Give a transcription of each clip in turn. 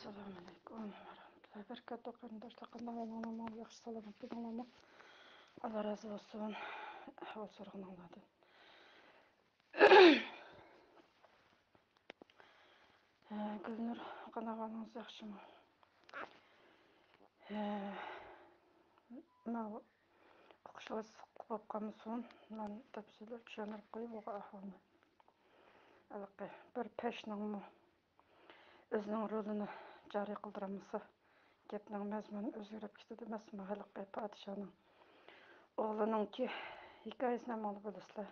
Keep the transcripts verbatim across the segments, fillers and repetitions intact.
ئەسسالامۇئەلەيكۇم ۋەرەھمەتۇللاھى ۋەبەرىكاتۇھ. قېرىنداشلار، قانداق ئەھۋالىڭلار؟ ماڭا ياخشى سالامەتلىكىڭلارمۇ؟ ئاللا رازى بولسۇن ئەھۋال سورىغىنىڭلاردىن. ھە، گۈلنۇر، قانداق ئەھۋالىڭىز؟ ياخشىمۇ؟ ھە، ماۋۇ ئوقۇشىڭىز بولۇپ قالمىسۇن. مەن تەپسىلىي چۈشەندۈرۈپ قويۇپ بولغان ئەھۋالنى. ھېلىقى بىر پەشنىڭمۇ ئۆزىنىڭ رولىنى جارى قىلدۇرالمىسا، گەپنىڭ مەزمۇنى ئۆزگىرىپ كېتىدۇ ئەمەسمۇ؟ ھېلىقى پادىشاھنىڭ ئوغلىنىڭكى ھېكايىسىنى ھەممىڭلار بىلىسىلەر.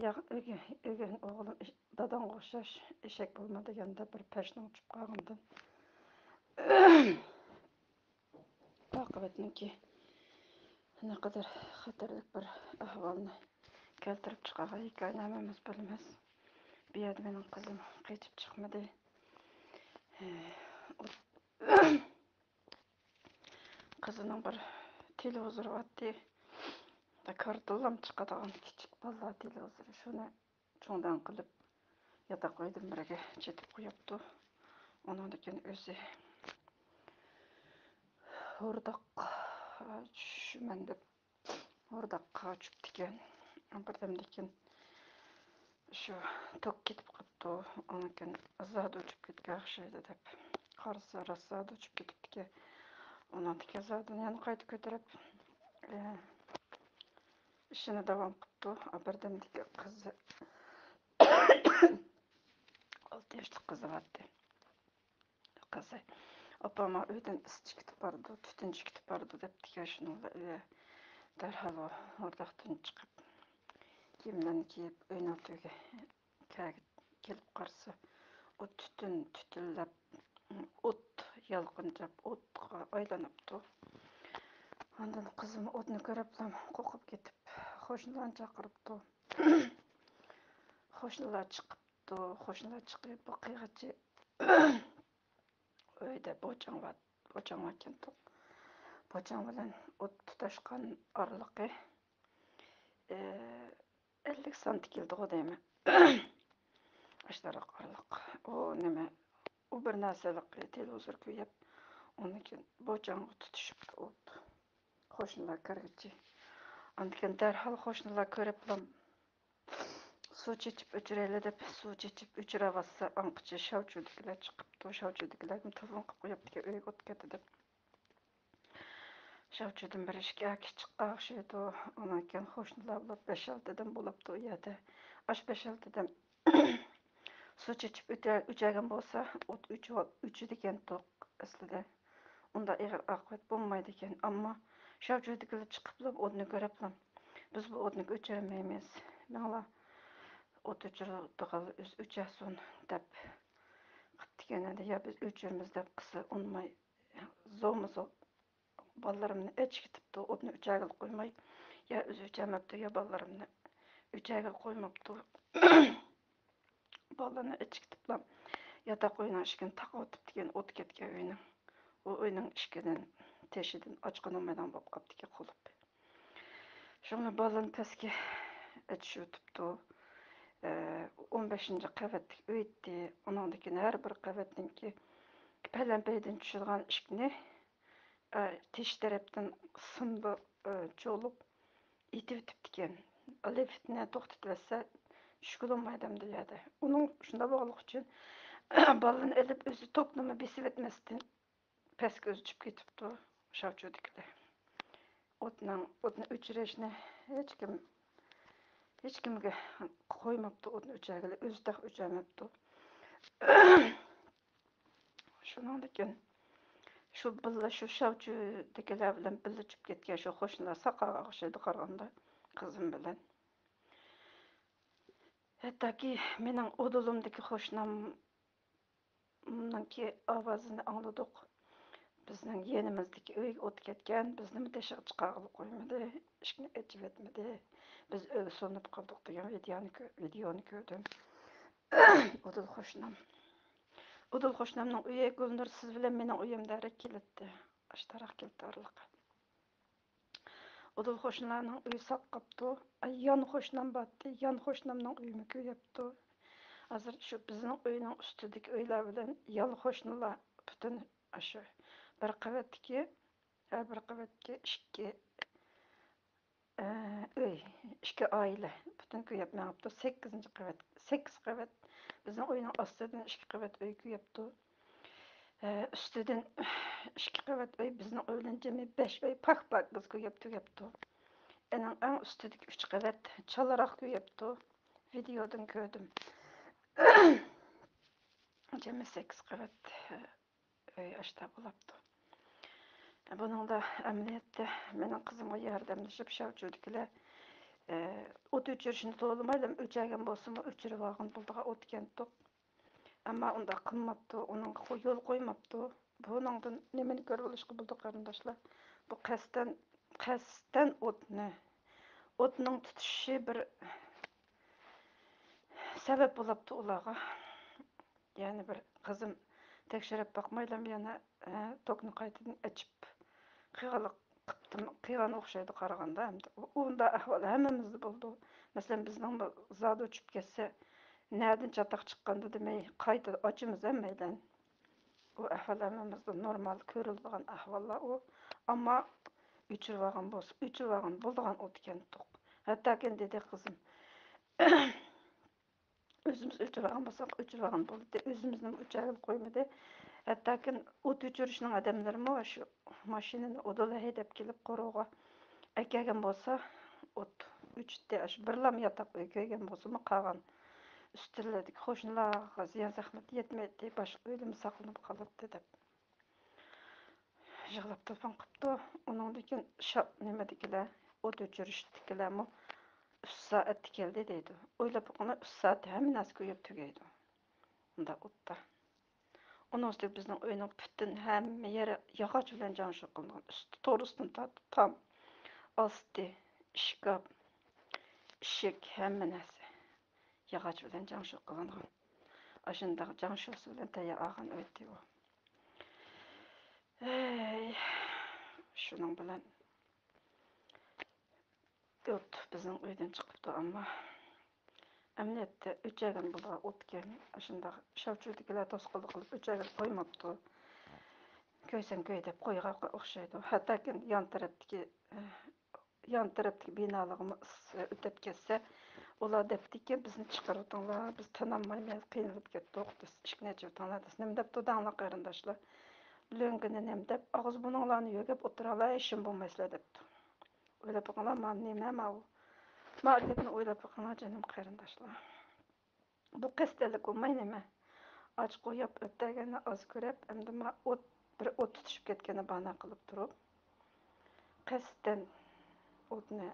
ياغ-، ئۆگەن، ئۆگەن ئوغلۇم، ئىش-، داداڭغا ئوخشاش ئېشەك بولما دېگەندە، بىر پەشنىڭ ئۇچۇپ قالغىنىدىن ئاقىۋەتنىڭكى نەقەدەر خەتەرلىك بىر ئەھۋالنى كەلتۈرۈپ چىقارغان ھېكايىنى ھەممىمىز بىلىمىز. بۇ يەردە مېنىڭ قىزىم قېچىپ چىقمىدى. قىزىنىڭ بىر تېلېۋىزورى بارتتى. كارتونلام چىقىدىغان كىچىك بالىلار تېلېۋىزورى. شۇنى چوڭدان قىلىپ، ياتاق ئۆيدىن بىرگە چېتىپ قويۇپتۇ. ئۇنىڭدىن كېيىن ئۆزى ھورداققا چۈشىمەن دەپ، ھورداققا چۈشۈپتىكەن. بىردەمدىن كېيىن شۇ توك كېتىپ قاپتۇ. ئۇنىڭدىن كېيىن زادى ئۆچۈپ كەتكەن ئوخشايدۇ دەپ قارىسا، راست زادى ئۆچۈپ كېتىپتىكەن. ئۇنىڭدىن كېيىن زادىنى يەنە قايتا كۆتۈرۈپ، ئى، ئىشىنى داۋام قىپتۇ. بىردەمدىكى قىزى، ئالتە ياشلىق قىزى بارتتى. قىزى، ئاپام ئۆيدىن ئىس چىقىتىپ بارىدۇ، تۈتۈن چىقىتىپ بارىدۇ دەپتىكەن. شۇنىڭغا ئى، دەرھال ئۇ ھورداقتىن چىقىپ، كىيىملىرىنى كىيىپ، ئۆينىڭ تۈۋىگە كەلگە-، كېلىپ قارىسا، ئۇ تۈتۈن تۈتۈنلەپ، ئوت يالقۇنجاپ، ئوتقا ئايلىنىپتۇ. ئاندىن قىزىمۇ ئوتنى كۆرۈپلا قورقۇپ كېتىپ، قوشنىلارنى چاقىرىپتۇ. قوشنىلار چىقىپتۇ. قوشنىلار چىقىپ، بۇ قىيغىچى ئۆيدە بوچاڭ بار، بوچاڭ باركەنتۇق. بوچاڭ بىلەن ئوت تۇتاشقان ئارىلىقى، ئە، ئەللىك سانتى كېلىدىغۇ دەيمەن. ئاشتاراق ئارىلىق. ئۇ نېمە، ئۇ بىر نەرسىلىك تېلېۋىزور كۆيۈپ، ئۇنىڭ كېيىن بوچاڭغا تۇتىشىپتۇ ئوت. قوشنىلار كىرگۈچى. ئاندىن كېيىن دەرھال قوشنىلار كۆرۈپلا، سۇ چېچىپ ئۆچۈرەيلى دەپ، سۇ چېچىپ ئۆچۈرۈۋاتسا، ئاڭقىچە شاۋچۇدىكىلەر چىقىپتۇ. شاۋچۇدىكىلەرگىمۇ تېلېفون قىلىپ قويۇپتىكەن، ئۆيگە ئوت كەتتى دەپ. شاۋچۇدىن بىر ئىككى ئەر كىشى چىققان ئوخشايدۇ. ئۇنىڭ كېيىن قوشنىلار بولۇپ بەش-ئالتە ئادەم بولۇپتۇ ئۇ يەردە. ئاشۇ بەش-ئالتە ئادەم سۇ چېچىپ ئۆتە-، ئۆچەرگەن بولسا، ئوت ئۆچۈۋال-، ئۆچىدىكەنتۇق ئەسلىدە. ئۇنداق ئېغىر ئاقىۋەت بولمايدىكەن. ئەمما شاۋچۇدىكىلەر چىقىپلا ئوتنى كۆرۈپلا، «بىز بۇ ئوتنى ئۆچۈرەلمەيمىز. مېڭىڭلار، ئوت ئۆچۈرىدىغانلار ئۆزى ئۆچەرسۇن» دەپ قىپتىكەن. ئەمدى يا بىز ئۆچۈرىمىز دەپ قىلسا ئۇنىماي، زورمۇ زور بالىلىرىمنى ئېچىكىتىپتۇ، ئوتنى ئۆچەرگىلى قويماي، يا ئۆزى ئۆچەلمەپتۇ، يا بالىلىرىمنى ئۆچەرگىلى قويماپتۇ. بالىلارنى ئېچىكىتىپلا ياتاق ئۆينىڭ ئىشىكىنى تاقىۋېتىپتىكەن، ئوت كەتكەن ئۆينىڭ. ئۇ ئۆينىڭ ئىشىكىدىن، تېشىدىن ئاچقىلى بولمايدىغان بولۇپ قاپتىكەن، قۇلۇپ. شۇڭا بالىنى پەسكە ئېتىشىۋېتىپتۇ. ئە، ئون بەشىنچى قەۋەتلىك ئۆي ئىدى. ئۇنىڭدىن كېيىن ھەر بىر قەۋەتنىڭكى پەلەمپەيدىن چۈشىدىغان ئىشىكنى، ئە، تېشى تەرەپتىن سىمدا، ئە، چولۇپ ئېتىۋېتىپتىكەن. لىفتنى توختىتىۋەتسە، چۈشكىلى بولمايدۇ ئەمدى يەردە. ئۇنىڭ شۇنداق بولغانلىقى ئۈچۈن، بالىنى ئېلىپ ئۆزى توكنىمۇ بېسىۋەتمەستىن، پەسكە ئۆزى چۈشۈپ كېتىپتۇ، شاۋچۇدىكىلەر. ئوتنىڭ، ئوتنى ئۆچۈرۈشنى ھېچكىم، ھېچكىمگە قويماپتۇ، ئوتنى ئۆچۈرگىلى، ئۆزى تېخى ئۆچۈرمەپتۇ. شۇنىڭدىن كېيىن شۇ بىللە، شۇ شاۋچۇدىكىلەر بىلەن بىللە چۈشۈپ كەتكەن شۇ قوشنىلار ساقاغا ئوخشايدۇ قارىغاندا، قىزىم بىلەن. ھەتتاكى مېنىڭ ئۇدۇلۇمدىكى قوشنام نىڭكى ئاۋازىنى ئاڭلىدۇق. بىزنىڭ يېنىمىزدىكى ئۆيگە ئوت كەتكەن، بىزنىمۇ تېشىغا چىقارغىلى قويمىدى، ئىشىكنى ئېچىۋەتمىدى. بىز ئۆيگە سولىنىپ قالدۇق دېگەن ۋىدېئونى كۆ-، ۋىدېئونى كۆردۈم. ئۇدۇل قوشنام. ئۇدۇل قوشنامنىڭ ئۆيى گۈلنۇر سىز بىلەن مېنىڭ ئۆيۈمدە كېلەتتى. ئاشتاراق كېلەتتى ئارىلىقى. ئۇدۇل قوشنىلارنىڭ ئۆيى ساققاپتۇ. ئاي، يان قوشنام بارتتى. يان قوشنامنىڭ ئۆيىمۇ كۆيۈپتۇ. ھازىر شۇ بىزنىڭ ئۆينىڭ ئۈستىدىكى ئۆيلەر بىلەن يان قوشنىلار، بۇ ئۈستىدىن ئاشۇ بىر قەۋەتتىكى، ھەر بىر قەۋەتكە ئىككى، ئە، ئۆي، ئىككى ئائىلە پۈتۈن كۆيۈپ مېڭىپتۇ. سەككىزىنچى قەۋەت، سەككىز قەۋەت بىزنىڭ ئۆينىڭ ئاستىدىن ئىككى قەۋەت ئۆي كۆيۈپتۇ. ئە، ئۈستىدىن ئىككى قەۋەت ئۆي، بىزنىڭ ئۆيدىن جىمى بەش ئۆي پاك-پاكىز كۆيۈپ تۈگەپتۇ. ئېنىڭ ئەڭ ئۈستىدىكى ئۈچ قەۋەت چالاراق كۆيۈپتۇ. ۋىدېودىن كۆردۈم. جىمى سەككىز قەۋەت ئۆي ئاشتا بولاپتۇ. بۇنىڭدا ئەمەلىيەتتە مېنىڭ قىزىمغا ياردەملىشىپ، شاۋچۇدىكىلەر، ئە، ئوت ئۆچۈرۈشنى تولىمايلا ئۆچەرگەن بولسىمۇ، ئۆچۈرۈۋالغىلى بولىدىغان ئوت ئىكەنتۇق. ئەمما ئۇنداق قىلماپتۇ، ئۇنىڭغا يول قويماپتۇ. بۇنىڭدىن نېمىنى كۆرۈۋېلىشقا بولىدۇ، قېرىنداشلار؟ بۇ قەستەن، قەستەن ئوتنى، ئوتنىڭ تۇتۇشى بىر سەۋەب بولاپتۇ ئۇلارغا. يەنە بىر قىزىم تەكشۈرۈپ باقمايلا يەنە، ئە، توكنى قايتىدىن ئېچىپ قىلغانلىق قىپتىمۇ، قىلغان ئوخشايدۇ قارىغاندا. ئەمدى ئۇ، ئۇنداق ئەھۋال ھەممىمىزدە بولىدۇ. مەسىلەن، بىزنىڭمۇ زادى ئۆچۈپ كەتسە، نەدىن چاتاق چىققاندا دېمەي، قايتا ئاچىمىز ھەممەيلەن. ئۇ ئەھۋال ھەممىمىزدە نورمال كۆرۈلىدىغان ئەھۋاللار ئۇ. ئەمما ئۆچۈرۈۋالغان بولسا، ئۆچۈرۈۋالغان بولىدىغان ئوت ئىكەنتۇق. ھەتتاكىن دېدى قىزىم، ئۆزىمىز ئۆچۈرۈۋالغان بولساق، ئۆچۈرۈۋالغان بولدى. ئۆزىمىزنىمۇ ئۆچۈرگىلى قويمىدى. ھەتتاكىن ئوت ئۆچۈرۈشنىڭ ئادەملىرىمۇ شۇ ماشىنىنى ئۇدۇل ھەيدەپ كېلىپ قورۇغا ئەكەلگەن بولسا، ئوت ئۆچۈتتى. ئاشۇ بىرلام ياتاق ئۆي كۆيگەن بولسىمۇ، قالغان ئۈستىلەردىكى قوشنىلارغا زىيان زەخمەت يەتمەيتتى، باشقا ئۆيدىمۇ ساقلىنىپ قالاتتى دەپ يىغلاپ تېلېفون قىپتۇ. ئۇنىڭدىن كېيىن شا-، نېمىدىكىلەر، ئوت ئۆچۈرۈشتىكىلەرمۇ ئۈچ سائەتتە كەلدى دەيدۇ. ئويلاپ بېقىڭلار، ئۈچ سائەتتە ھەممە نەرسە كۆيۈپ تۈگەيدۇ. ئۇنداق ئوتتا. ئۇنىڭ ئۈستىگە بىزنىڭ ئۆينىڭ پۈتۈن ھەممە يېرى ياغاچ بىلەن جاڭشۇ قىلىنغان. ئۈستى، تورۇستىن تارتىپ تام، ئاستى، ئىشكاپ، ئىشىك، ھەممە نەرسە ياغاچ بىلەن جاڭشۇ قىلىنغان. ئاشۇنداق جاڭشۇسى بىلەن تەييار ئالغان ئۆيدى ئۇ. ھەي، شۇنىڭ بىلەن ئوت بىزنىڭ ئۆيدىن چىقىپتۇ، ئەمما ئەمەلىيەتتە ئۆچەرگىلى بولىدىغان ئوتكەن. ئاشۇنداق شاۋچۇدىكىلەر توسقۇنلۇق قىلىپ ئۆچەرگىلى قويماپتۇ. كۆيسەڭ كۆي دەپ قويغانغا ئوخشايدۇ. ھەتتاكى يان تەرەپتىكى، يان تەرەپتىكى بىنالارغىمۇ ئىسسى ئۆتۈپ كەتسە، ئۇلار دەپتىكى، بىزنى چىقىرىۋېتىڭلار، بىز تىنالمايمىز، قىينىلىپ كەتتۇق، بىز ئىشىكنى ئېچىۋېتىڭلار دېسە، نېمە دەپتۇ دەڭلار قېرىنداشلار؟ لۆڭگىنى نېمە دەپ، ئاغزى بۇرنۇڭلارنى يۆگەپ ئولتۇرالاي، ئىشىم بولمايسىلەر دەپتۇ. ئويلاپ بېقىڭلار، مانا نېمە ماۋۇ؟ ماۋۇ گەپنى ئويلاپ بېقىڭلار، جېنىم قېرىنداشلار. بۇ قەستەنلىك بولماي نېمە؟ ئاچ قويۇپ ئۆتەگەننى ئاز كۆرۈپ، ئەمدى ما ئوت، بىر ئوت تۇتۇشۇپ كەتكەننى باھانە قىلىپ تۇرۇپ، قەستەن ئوتنى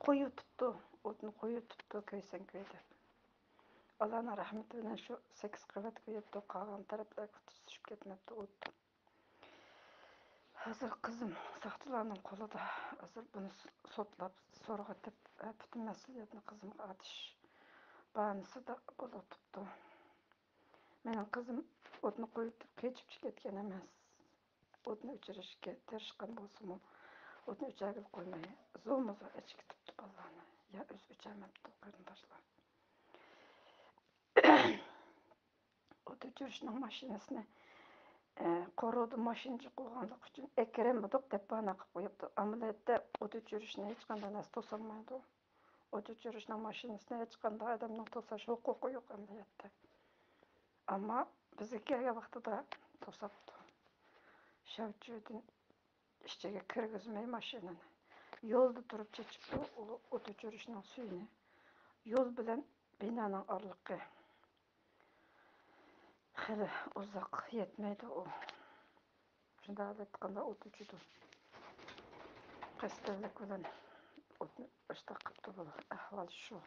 قويۇۋېتىپتۇ، ئوتنى قويۇۋېتىپتۇ، كۆيسەڭ كۆي دەپ. ئاللانىڭ رەھمىتى بىلەن شۇ سەككىز قەۋەت كۆيۈپتۇ، قالغان تەرەپلەرگە تۇتۇشۇپ كەتمەپتۇ ئوت. ھازىر قىزىم ساقچىلارنىڭ قولىدا. ھازىر بۇنى سوتلاپ، سورغىتىپ، پۈتۈن مەسئۇلىيەتنى قىزىمغا ئارتىش باھانىسىدا بولۇۋېتىپتۇ. مېنىڭ قىزىم ئوتنى قويۇپ قېچىپچۇ كەتكەن ئەمەس. ئوتنى ئۆچۈرۈشكە تىرىشقان بولسىمۇ، ئوتنى ئۆچۈرگىلى قويماي، زورمۇ زور ئەچىكىتىپتۇ بالىلارنى. يا ئۆزى ئۆچۈرمەپتۇ قېرىنداشلار. ئوت ئۆچۈرۈشنىڭ ماشىنىسىنى، ئە، قورۇدا ماشىنا جىق بولغانلىقى ئۈچۈن ئەكىرەلمىدۇق دەپ باھانە قىلىپ قويۇپتۇ. ئەمەلىيەتتە ئوت ئۆچۈرۈشنى ھېچقانداق نەرسە توسالمايدۇ. ئوت ئۆچۈرۈشنىڭ ماشىنىسىنى ھېچقانداق ئادەمنىڭ توساش ھوقۇقى يوق ئەمەلىيەتتە. ئەمما بىزگە كەلگەن ۋاقتىدا توساپتۇ. شاۋچۈدىن ئىچىگە كىرگۈزمەي ماشىنىنى. يولدا تۇرۇپ چېچىپتۇ ئۇ ئوت ئۆچۈرۈشنىڭ سۈيىنى. يول بىلەن بىنانىڭ ئارىلىقى خېلى ئۇزاق يەتمەيدۇ ئۇ. شۇنداق ئېيتقاندا ئوت ئۆچىدۇ. قەستەنلىك بىلەن ئوتنى ئاشتاق قىپتۇ بۇلار. ئەھۋال شۇ.